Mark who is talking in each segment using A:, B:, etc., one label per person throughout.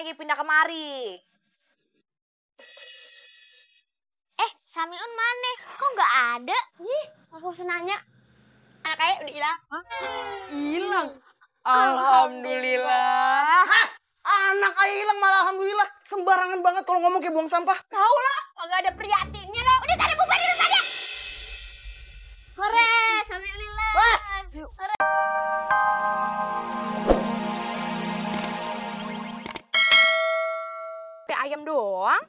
A: lagi pindah kemari.
B: Samiun mana? Kok nggak ada? Ih, aku harus nanya. Anak ayah udah hilang.
A: Hah? Hilang?
B: Alhamdulillah.
C: Hah? Anak ayah hilang malah alhamdulillah. Sembarangan banget kalau ngomong kayak buang sampah.
B: Tahu lah, nggak ada prihatinnya loh. Udah cari bubar dulu tadi. Hore, Samiun hilang. Hore.
A: Sate ayam doang?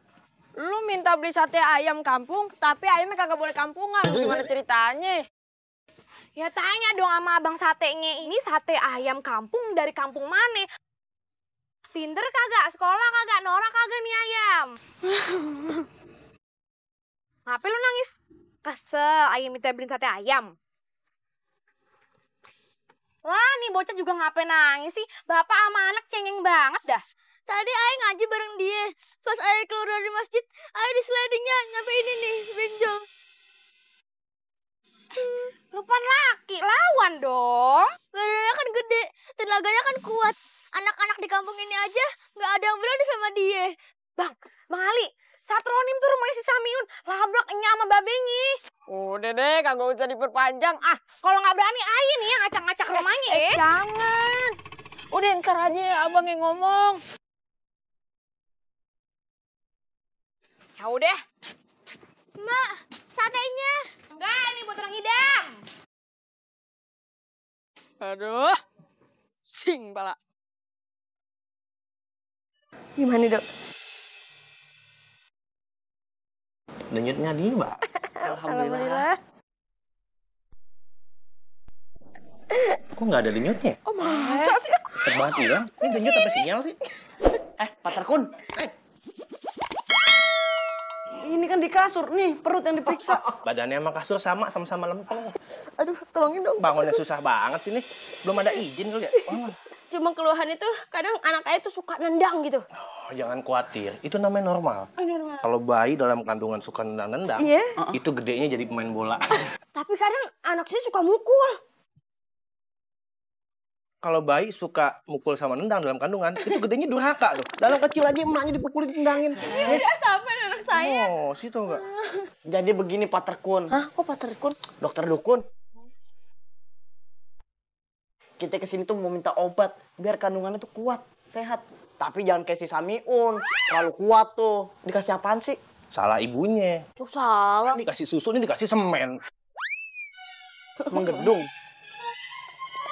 D: Lu minta beli sate ayam kampung, tapi ayamnya kagak boleh kampungan. Gimana ceritanya?
A: Ya tanya dong sama abang satenya ini sate ayam kampung dari kampung mana? Pinter kagak? Sekolah kagak? Norak kagak nih ayam? Ngapain lu nangis? Kesel ayam minta beliin sate ayam. Wah nih bocah juga ngapain nangis sih? Bapak sama anak cengeng banget dah.
B: Tadi ayah ngaji bareng dia. Pas ayah keluar dari masjid, ayah di slidingnya sampai ini nih, benjol.
A: Lupan laki, lawan dong.
B: Badannya kan gede, tenaganya kan kuat. Anak-anak di kampung ini aja nggak ada yang berani sama dia.
A: Bang Ali, Satronim tuh rumahnya si Samiun. Labrak enya sama babengi.
D: Udah deh, kagak usah diperpanjang.
A: Kalau nggak berani, ayo nih yang ngacak-ngacak rumahnya ya.
D: Jangan. Udah ntar aja abang yang ngomong.
A: Ya udah.
B: Mak, satenya.
A: Enggak, ini buat orang hidang.
D: Aduh, sing pala.
A: Gimana dok?
C: Denyutnya di, Mbak.
A: Alhamdulillah.
C: Kok nggak ada denyutnya?
A: Oh masa sih?
C: Cepet banget hilang. Ini denyut apa sinyal sih? Pak Tarkun. Ini kan di kasur, nih perut yang diperiksa. Badannya sama kasur sama-sama lempeng.
A: Aduh, tolongin dong.
C: Bangunnya susah banget sih nih. Belum ada izin kali ya.
D: Cuma keluhan itu kadang anak ayah tuh suka nendang gitu.
C: Oh, jangan khawatir, itu namanya normal. Kalau bayi dalam kandungan suka nendang-nendang, itu gedenya jadi pemain bola.
D: Tapi kadang anak saya suka mukul.
C: Kalau bayi suka mukul sama nendang dalam kandungan, itu gedenya durhaka loh. Dalam kecil aja emaknya dipukulin, tendangin.
D: Udah sampai anak saya.
C: Oh, situ enggak. Jadi begini Pak Terkun.
D: Hah, kok Pak Terkun?
C: Dokter Dukun. Kita kesini tuh mau minta obat biar kandungannya tuh kuat, sehat. Tapi jangan kayak si Samiun, terlalu kuat tuh. Dikasih apaan sih? Salah ibunya.
D: Lu salah.
C: Dikasih susu, ini dikasih semen. Menggedung.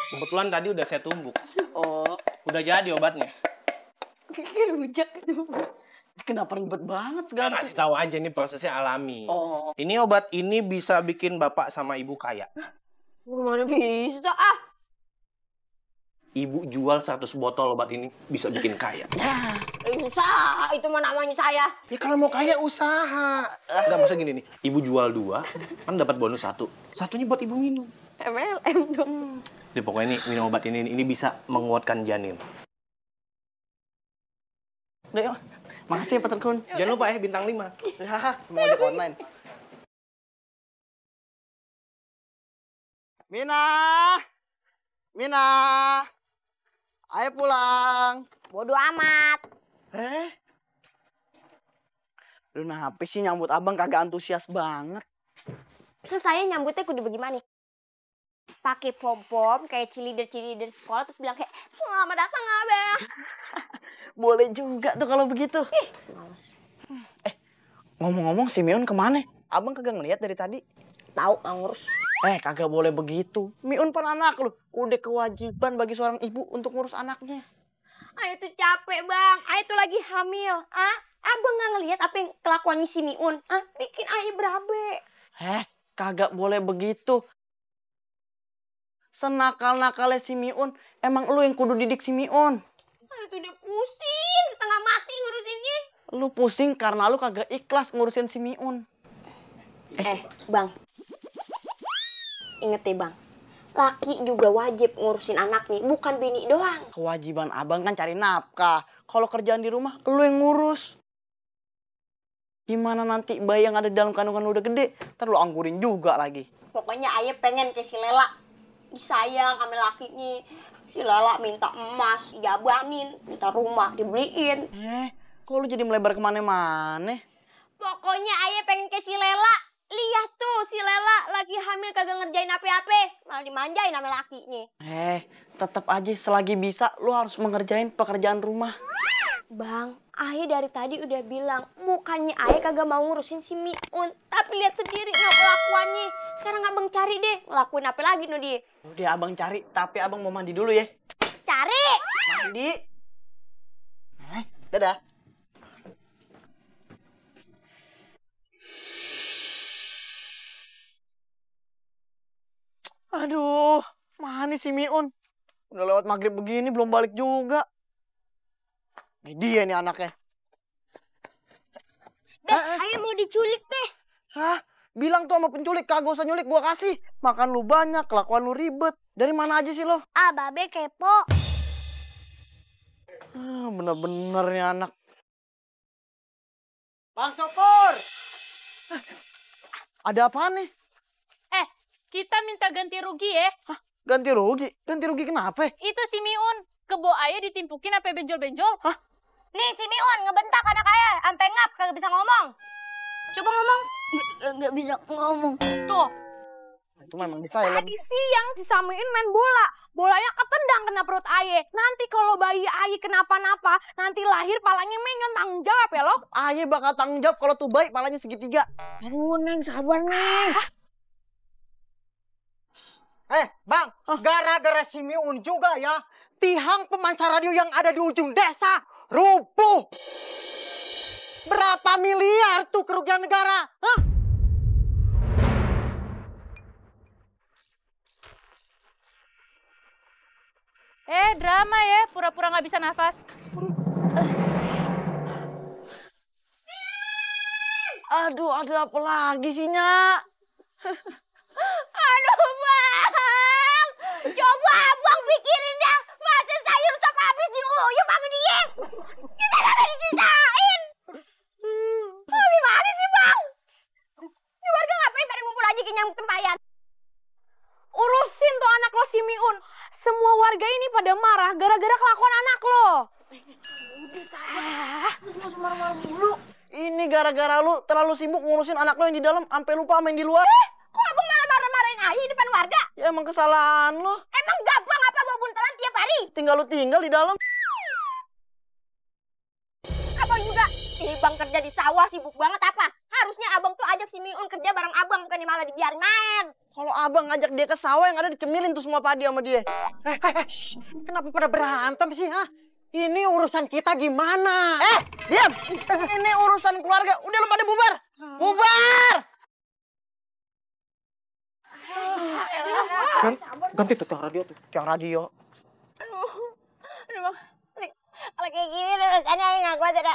C: Kebetulan tadi udah saya tumbuk. Oh. Udah jadi obatnya.
D: Pikir rujak.
C: Kenapa ribet banget segala? Kasih tahu aja ini prosesnya alami. Oh. Ini obat ini bisa bikin bapak sama ibu kaya.
D: Gimana bisa
C: Ibu jual 100 botol obat ini bisa bikin kaya.
D: Usaha, itu mah namanya saya.
C: Ya kalau mau kaya usaha. Enggak, masa gini nih. Ibu jual 2, kan dapat bonus 1. Satunya buat ibu minum.
D: MLM dong.
C: Jadi pokoknya ini minum obat ini bisa menguatkan janin. Udah yuk. Makasih ya Pak Terkun. Jangan lupa ya bintang 5. Ya, mau ojek online. Mina. Ayo pulang.
A: Bodoh amat.
C: Lu kenapa sih nyambut abang kagak antusias banget?
B: Terus saya nyambutnya kudu bagaimana? Pakai pom-pom kayak cheerleader sekolah terus bilang kayak selamat datang abang.
C: Boleh juga tuh kalau begitu. Ngomong-ngomong si Miun kemana? Abang kagak ngeliat dari tadi.
D: Tahu ngurus.
C: Kagak boleh begitu. Miun pan anak lu. Udah kewajiban bagi seorang ibu untuk ngurus anaknya.
B: Ayo tuh capek bang, Ayo tuh lagi hamil. Abang nggak ngelihat apa yang kelakuannya si Miun? Bikin Ayo berabe.
C: Kagak boleh begitu. Senakal-nakalnya si Miun, emang lu yang kudu didik si Miun.
B: Ayo tuh udah pusing, setengah mati ngurusinnya.
C: Lu pusing karena lu kagak ikhlas ngurusin si Miun.
B: Bang. Ingat bang, laki juga wajib ngurusin anaknya, bukan bini doang.
C: Kewajiban abang kan cari nafkah. Kalau kerjaan di rumah, lu yang ngurus. Gimana nanti bayi yang ada di dalam kandungan lu udah gede, ntar lu anggurin juga lagi.
B: Pokoknya Ayah pengen kayak si Lela. disayang sama lakinya. Si Lela minta emas, dijabanin, minta rumah, dibeliin.
C: Kok lu jadi melebar kemana-mana?
B: Pokoknya ayah pengen ke si Lela. Lihat tuh, si Lela lagi hamil kagak ngerjain apa-apa. Malah dimanjain sama lakinya.
C: Tetap aja selagi bisa lu harus mengerjain pekerjaan rumah.
B: Bang, ayah dari tadi udah bilang, mukanya ayah kagak mau ngurusin si Miun. Tapi lihat sendiri no kelakuannya. Sekarang abang cari deh, ngelakuin apa lagi no dia.
C: Udah abang cari, tapi abang mau mandi dulu ya.
B: Cari!
C: Mandi. Dadah. Aduh, mana si Miun? Udah lewat maghrib begini belum balik juga. Ini dia nih anaknya.
B: Ayah mau diculik deh.
C: Hah? Bilang tuh sama penculik, kagak usah nyulik, gua kasih. Makan lu banyak, kelakuan lu ribet. Dari mana aja sih lo?
B: Babe kepo.
C: Bener-bener nih anak. Bang Sopur! Ada apaan nih?
E: Kita minta ganti rugi ya.
C: Hah? Ganti rugi? Ganti rugi kenapa?
E: Itu si Miun. Kebo ayah ditimpukin apa benjol-benjol.
C: Hah?
B: Nih si Miun ngebentak anak ayah. Sampai ngap, kagak bisa ngomong. Coba ngomong. Nggak bisa ngomong.
A: Tuh,
C: Itu memang silent.
A: tadi siang si Samiin main bola. Bolanya ketendang kena perut Aye. Nanti kalau bayi Aye kenapa-napa, nanti lahir palanya menyon, tanggung jawab ya lo.
C: Ayah bakal tanggung jawab kalau tuh bayi palanya segitiga.
D: Aduh, Neng, sabar, Neng.
F: Bang, gara-gara si Miun juga ya, tiang pemancar radio yang ada di ujung desa rubuh. Berapa miliar tuh kerugian negara? Hah?
E: Drama ya, pura-pura nggak bisa nafas.
C: Aduh, ada apa lagi sih, Nyak?
B: Aduh bang. Coba abang pikirin dah. Masa sayur sop habis diuyup sama dia. Kita kagak dicisain. Gimana sih bang? Ini warga ngapain pada ngumpul aja ke nyamuk tempayan?
A: Urusin tuh anak lo si Miun. Semua warga ini pada marah gara-gara kelakuan anak lo.
B: Udah sabar. Lu marah-marah mulu.
C: Ini gara-gara lu terlalu sibuk ngurusin anak lu yang di dalam, sampai lupa main di luar.
B: Kok abang malah marah-marahin ayah di depan warga?
C: Ya emang kesalahan lo.
B: Emang gampang apa bawa buntalan tiap hari?
C: Tinggal lu tinggal di dalam.
B: Abang juga. Bang kerja di sawah sibuk banget apa? Harusnya abang tuh ajak si Miun kerja bareng abang, bukan malah dibiarin main.
C: Kalau abang ngajak dia ke sawah, yang ada dicemilin tuh semua padi sama dia.
F: Kenapa pada berantem sih? Hah? Ini urusan kita gimana?
C: Diam! Ini urusan keluarga. Udah lu pada bubar. Bubar!
F: Ganti tuh tiang radio tuh.
C: Tiang radio.
B: Aduh bang. Kalau kayak gini urusannya nggak kuat ada.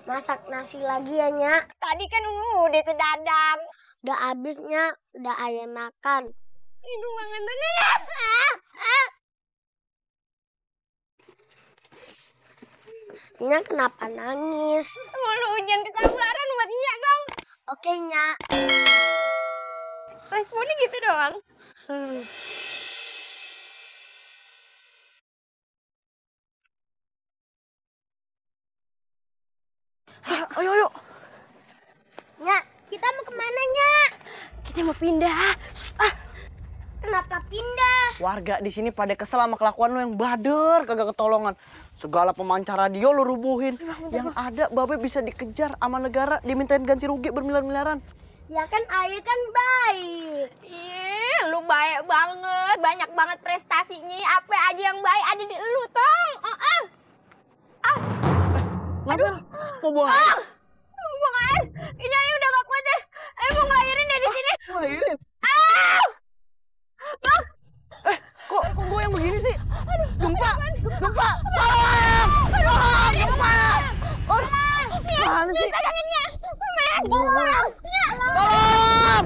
G: Masak nasi lagi ya, Nyak.
B: Tadi kan udah sedadang.
G: Udah habisnya, udah ayam makan.
B: Ini banget nih.
G: Nyak kenapa nangis?
B: Mau lu ujian kesabaran buat Nyak dong.
G: Oke, Nyak.
B: Responnya gitu doang.
C: Ayo.
G: Nyak, kita mau kemana, Nyak?
B: Kita mau pindah.
G: Kenapa pindah?
C: Warga di sini pada kesel sama kelakuan lu yang bader, kagak ketolongan. Segala pemancar radio lu rubuhin. Yang ada Babe bisa dikejar sama negara, dimintain ganti rugi bermiliar-miliaran.
G: Ya kan ayah kan baik.
B: Iya, lu baik banget. Banyak banget prestasinya. Apa aja yang baik ada di lu, Tong.
C: Aduh, mau buang air?
B: Buang air. Ini ayah udah gak kuat deh. Ayah mau ngelahirin dari sini.
C: Ngelahirin? Kok goyang begini sih? Gempa! Gempa! Tolong! Gempa! Mana sih?
B: Peganginnya.
C: Tolong! Tolong!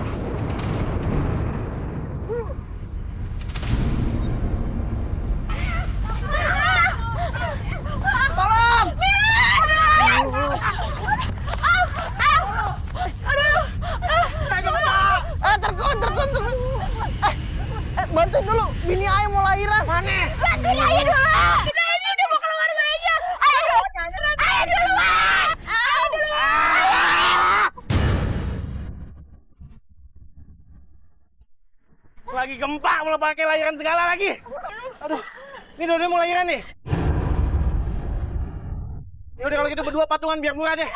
C: bantuin dulu. Bini ayah mau lahiran. Mana?
G: Bantuin ayah dulu. Kita ini udah mau keluar aja. Ayo duluan. Ayo duluan.
C: Lagi gempa, mau pakai lahiran segala lagi. Aduh, ini Dode mau lahiran nih. Ya udah kalau gitu berdua patungan biar murah deh.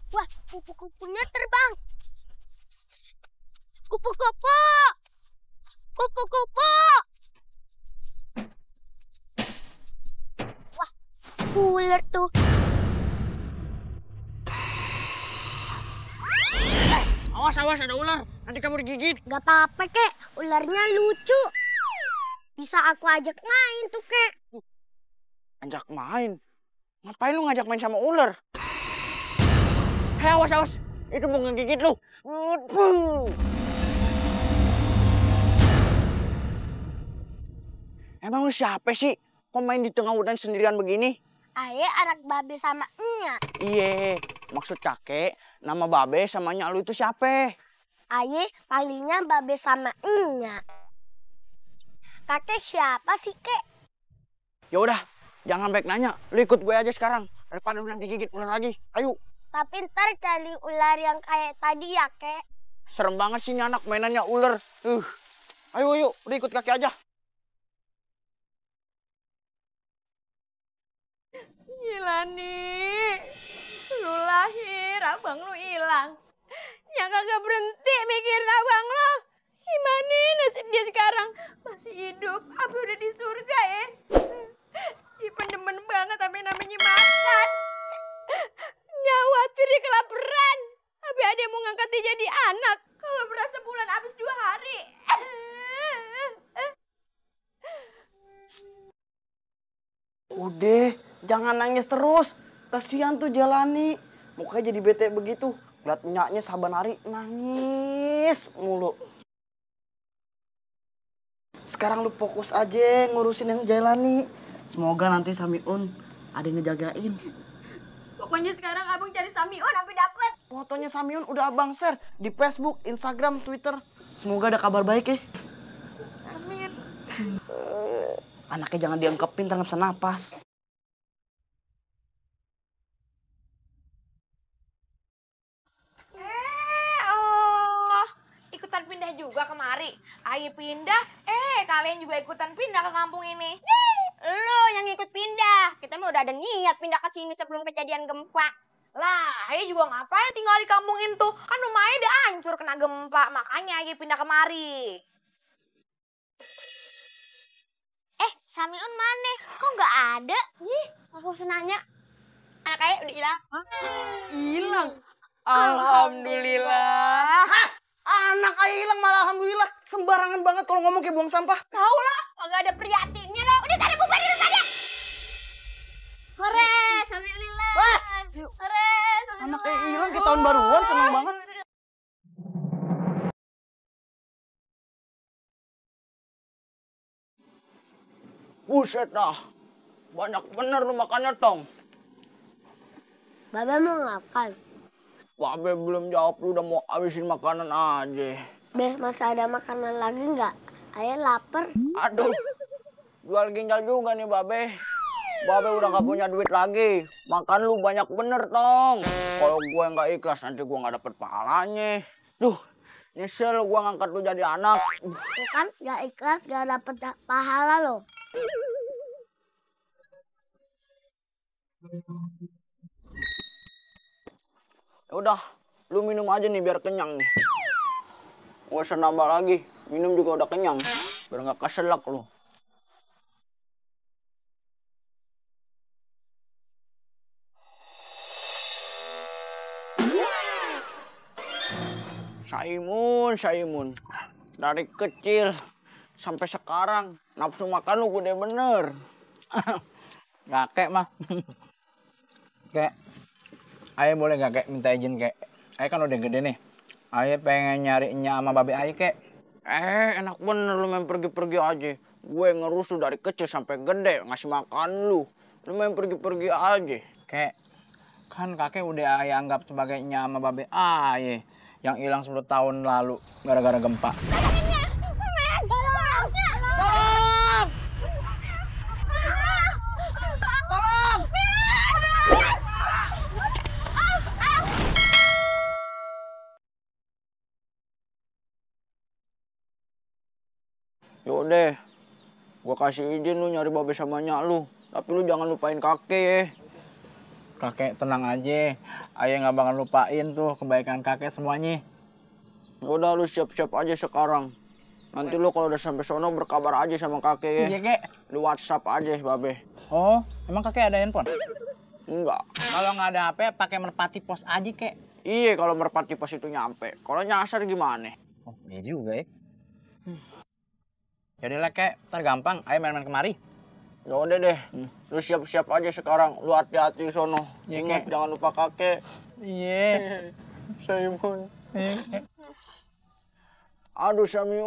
G: Wah, kupu-kupunya terbang. Kupu-kupu. Kupu-kupu. Wah, ular tuh.
F: Awas, awas, ada ular. Nanti kamu digigit.
G: Gak apa-apa, Kek. Ularnya lucu. Bisa aku ajak main tuh, Kek.
F: Ajak main? Ngapain lu ngajak main sama ular? Hei, awas, awas. Itu mau ngegigit lu. Emang lu siapa sih? Kok main di tengah hutan sendirian begini?
G: Aye anak babe sama Enya.
F: Iye, maksud kakek, nama babe sama nyak lu itu siapa?
G: Aye panggilnya babe sama Enya. Kakek siapa sih, Kek?
F: Ya udah, jangan baik nanya. Lu ikut gue aja sekarang. Daripada lu nanti gigit ular lagi. Ayo.
G: Tapi ntar cari ular yang kayak tadi ya, Kek.
F: Serem banget sih ini anak mainannya ular. Ayo, ayo. Udah ikut kakek aja.
B: Gila nih, lu lahir, abang lu hilang. Yang kagak berhenti mikirin abang lu. Gimana nasib dia sekarang? Masih hidup, apa udah di surga ya? Ipan demen banget sampai namanya makan. Nyawatir dia kelaparan. Tapi ada yang mau ngangkat dia jadi anak. Kalau beras sebulan habis 2 hari.
C: Udah, jangan nangis terus. Kasihan tuh Jalani. Mukanya jadi bete begitu. Lihat nyaknya saban hari nangis mulu. Sekarang lu fokus aja ngurusin yang Jalani. Semoga nanti Samiun ada yang ngejagain.
B: Pokoknya sekarang abang cari Samiun sampai dapet.
C: Fotonya Samiun udah abang share di Facebook, Instagram, Twitter. Semoga ada kabar baik ya.
B: Amin.
C: Anaknya jangan diangkepin, ntar nggak bisa napas.
A: Ikutan pindah juga kemari. Ayo pindah, kalian juga ikutan pindah ke kampung ini.
B: Lo yang ikut pindah. Kita mah udah ada niat pindah ke sini sebelum kejadian gempa.
A: Lah, Ayo juga ngapain tinggal di kampung itu? Kan rumahnya udah hancur kena gempa, makanya Ayo pindah kemari.
G: Samiun mana? Kok nggak ada?
B: Ih, aku usah nanya. Anak Ayah udah hilang.
D: Hilang. Alhamdulillah.
C: Anak Ayah hilang malah alhamdulillah. Sembarangan banget kalau ngomong kayak buang sampah.
B: Tahu lah, kagak ada prihatinnya lo. Udah sana bubar di rumahnya.
G: Hore, Samiun hilang.
C: Wah!
G: Hore, Samiun
C: Anak Ayah hilang kayak tahun baruan, seneng banget.
F: Buset dah. Banyak bener lu makannya, Tong.
G: Babe mau ngapain?
F: Babe belum jawab, lu udah mau habisin makanan aja.
G: Beh, masih ada makanan lagi nggak? Ayah lapar.
F: Aduh, jual ginjal juga nih Babe. Babe udah gak punya duit lagi. Makan lu banyak bener, Tong. Kalau gue nggak ikhlas, nanti gue nggak dapet pahalanya. Duh, nyesel gue ngangkat lu jadi anak.
G: Tuh kan, nggak ikhlas, nggak dapet pahala lo.
F: Udah, lu minum aja nih biar kenyang nih. Gak usah nambah lagi, minum juga udah kenyang. Biar gak keselak lu. Saimun. Dari kecil sampai sekarang, nafsu makan lu gede bener. Kakek mah. Kek, Ayah boleh nggak kek minta izin kek? Ayah kan udah gede nih. Ayah pengen nyari Nya sama babe Ayah kek.
C: Enak bener lu main pergi-pergi aja. Gue ngerus lu dari kecil sampai gede ngasih makan lu. Lu main pergi-pergi aja.
F: Kek, kan kakek udah Ayah anggap sebagai Nya sama babe Ayah yang hilang 10 tahun lalu gara-gara gempa.
C: Yaudah, gue kasih izin lu nyari babe sama Nya lu. Tapi lu jangan lupain kakek ya.
F: Kakek tenang aja, Ayah nggak bakal lupain tuh kebaikan kakek semuanya.
C: Yaudah lu siap-siap aja sekarang. Nanti lu kalau udah sampai sono berkabar aja sama kakek ya.
F: Iya kek.
C: Lu WhatsApp aja babe.
F: Oh, emang kakek ada handphone?
C: Enggak.
F: Kalau nggak ada HP, pakai merpati pos aja kek.
C: Iya kalau merpati pas itu nyampe. Kalau nyasar gimana?
F: Oh, iya juga ya. Yaudah lah kek, ntar gampang, Ayah main-main kemari.
C: Yaudah deh, lu siap-siap aja sekarang. Lu hati-hati sono.
F: Iya,
C: Ingat
F: Kek.
C: jangan lupa kakek.
F: Iya.
C: Simon.
F: Iya.
C: Aduh Samiun.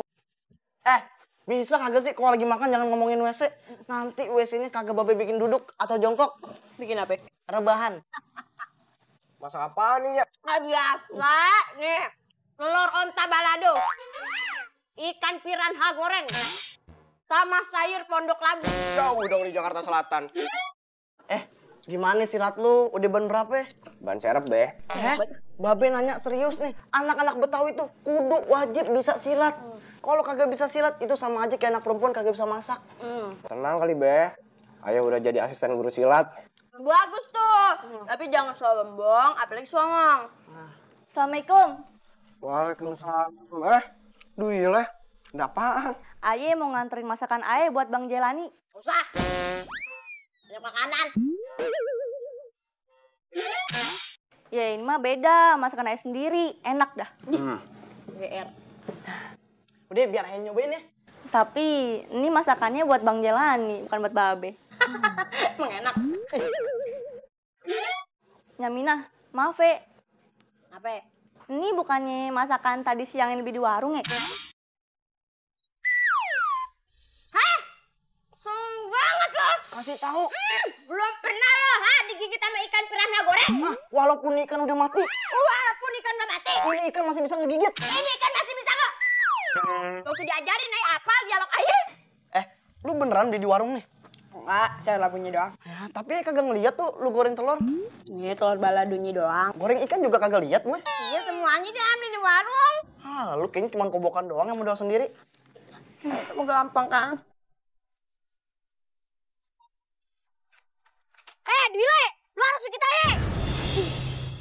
H: Bisa kagak sih kalau lagi makan jangan ngomongin WC. Nanti WC-nya kagak babe bikin duduk atau jongkok.
D: Bikin apa?
H: Rebahan.
C: Masak apaan nih ya?
B: Biasa nih. Telur onta balado. Ikan piranha goreng. Sama sayur pondok labu.
C: Jauh dong di Jakarta Selatan.
H: Gimana silat lu? Udah ban berapa?
C: Ban serep deh.
H: Babe nanya serius nih. Anak-anak Betawi tuh kudu wajib bisa silat. Kalau kagak bisa silat itu sama aja kayak anak perempuan kagak bisa masak.
C: Tenang kali Be. Ayah udah jadi asisten guru silat.
D: Bagus tuh. Tapi jangan sombong, apalagi songong. Assalamualaikum.
C: Waalaikumsalam. Duh ada apaan?
D: Aye mau nganterin masakan Aye buat Bang Jelani.
B: Usah. Banyak makanan.
D: Ya ini mah beda, masakan Aye sendiri. Enak dah.
B: GR.
H: Udah biar Ayah nyobain ya.
D: Tapi ini masakannya buat Bang Jelani, bukan buat Babe.
B: Emang enak.
D: Nyamina, maaf ya.
B: Apa?
D: Ini bukannya masakan tadi siang yang lebih di warung ya?
B: Sombong banget loh.
H: Kasih tahu.
B: Belum pernah loh digigit sama ikan piranha goreng.
H: Walaupun ikan udah mati,
B: Walaupun ikan udah mati.
H: ini ikan masih bisa ngegigit.
B: Ini ikan masih bisa kok. Gak usah diajarin apal dialog aja.
H: Lu beneran beli di warung nih?
B: Enggak, saya labunya doang.
H: Ya, tapi kagak ngeliat tuh lu goreng telur.
B: Ini telur baladonya doang.
H: Goreng ikan juga kagak lihat gue.
B: Iya semuanya diambil di warung.
H: Lu kayaknya cuma kobokan doang yang modal sendiri.
B: Kamu gampang kan? Dile, lu harus ikut aja.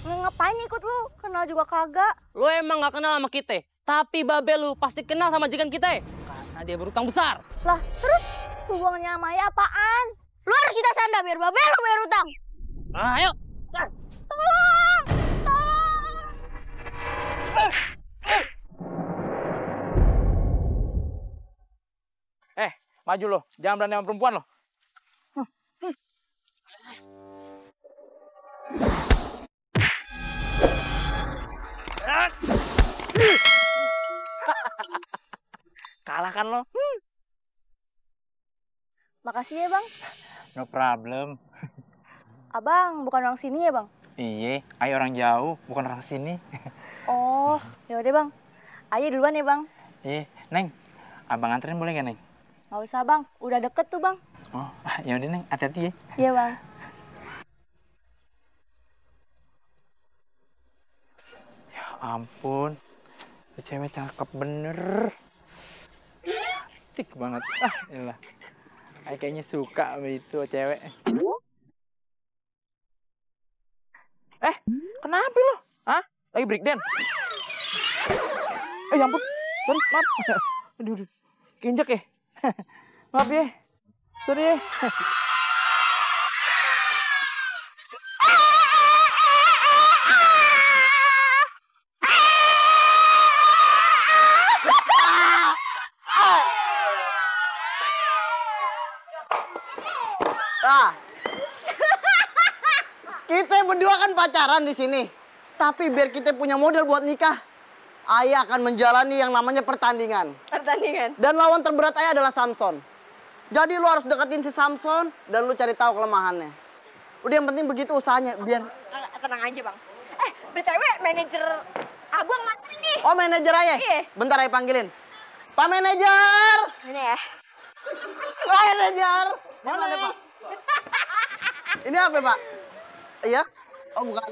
D: Ngapain ikut lu? Kenal juga kagak.
I: Lu emang gak kenal sama kita, tapi babe lu pasti kenal sama majikan kita. Karena dia berutang besar.
D: Lah, terus hubungannya sama Ayah apaan?
B: Lu harus kita sanda biar babe lu bayar utang.
I: Ayo.
B: Tolong!
F: Maju lo, jangan berani sama perempuan lo. Kalah kan lo?
D: Makasih ya, Bang.
F: No problem.
D: Abang bukan orang sini ya, Bang?
F: Iya, Ayah orang jauh, bukan orang sini.
D: Oh, ya udah, Bang. Ayah duluan ya, Bang.
F: Iya, Neng, abang anterin boleh gak, Neng?
D: Nggak usah, Bang. Udah deket tuh, Bang.
F: Oh, ya udah Neng, hati-hati ya.
D: Iya, Bang.
F: Ya ampun, itu cewek cakep bener. Cantik banget. Iyalah. Ayah kayaknya suka sama itu cewek. Kenapa lo? Hah? Lagi break dance? Ya ampun, sorry, maaf. Aduh, keinjak ya? Maaf ya, sorry ya.
H: Kita
C: berdua kan pacaran di sini. Tapi biar kita punya modal buat nikah, ayah akan menjalani yang namanya pertandingan.
D: Pertandingan.
C: Dan lawan terberat ayah adalah Samson. Jadi lu harus deketin si Samson dan lu cari tahu kelemahannya. Udah yang penting begitu usahanya biar
D: Tenang aja bang. BTW manajer abang mas ini.
C: Oh manajer ayah?
D: Iya.
C: Bentar ayah panggilin. Pak manajer.
D: Ini ya.
C: Pak manajer. Mana Pak? Ini apa Pak? Iya? Oh bukan.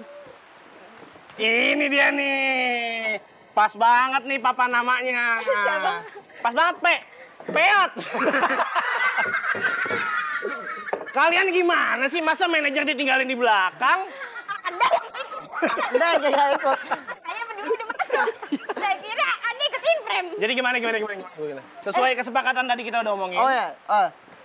J: Ini dia nih. Pas banget nih papa namanya. Pas banget, Peot. Kalian gimana sih? Masa manajer ditinggalin di belakang?
C: Anda aja gak ikut.
D: Saya berdua udah masuk. Saya kira Anda ikutin frame.
J: Jadi gimana? Sesuai kesepakatan tadi kita udah omongin.
C: Oh ya,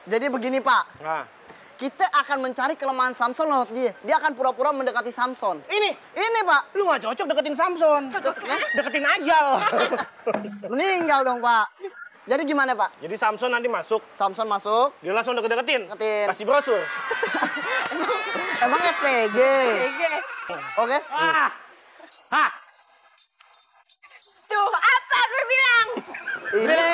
C: jadi begini Pak.
J: Nah.
C: Kita akan mencari kelemahan Samson lewat dia. Dia akan pura-pura mendekati Samson. Ini Pak.
J: Lu gak cocok deketin Samson. Deketin Ajal.
C: Meninggal dong Pak. Jadi gimana Pak?
J: Jadi Samson nanti masuk.
C: Samson masuk.
J: Dia langsung deketin.
C: Deketin.
J: Kasih brosur.
C: Emang SPG. Oke.
J: Hah.
D: Tuh, apa gue bilang?
C: Ini.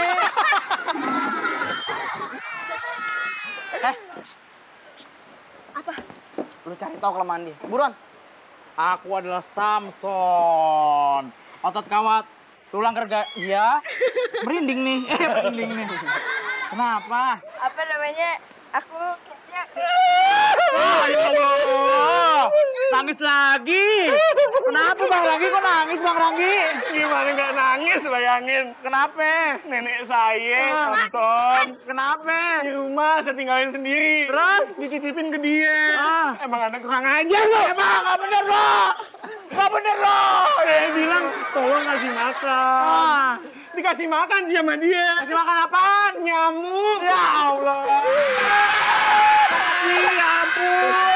D: Apa?
C: Lu cari tahu kelemahan dia. Buruan.
F: Aku adalah Samson. Otot kawat, tulang gerga. Iya. Merinding nih. Merinding nih. Kenapa?
D: Apa namanya? Aku kayaknya...
F: Ya Allah. Nangis lagi. Kenapa Bang Ranggi? Kok nangis Bang Ranggi?
J: Gimana nggak nangis, bayangin.
F: Kenapa?
J: Nenek saya, Samson.
F: Kenapa?
J: Di rumah saya tinggalin sendiri.
F: Terus?
J: Dititipin ke dia. Emang anak kurang ajar lo.
F: Emang nggak bener lo. Nggak bener lo.
J: Saya bilang, tolong kasih makan. Dikasih makan sih sama dia.
F: Kasih makan apaan?
J: Nyamuk.
F: Ya Allah. Ya ampun.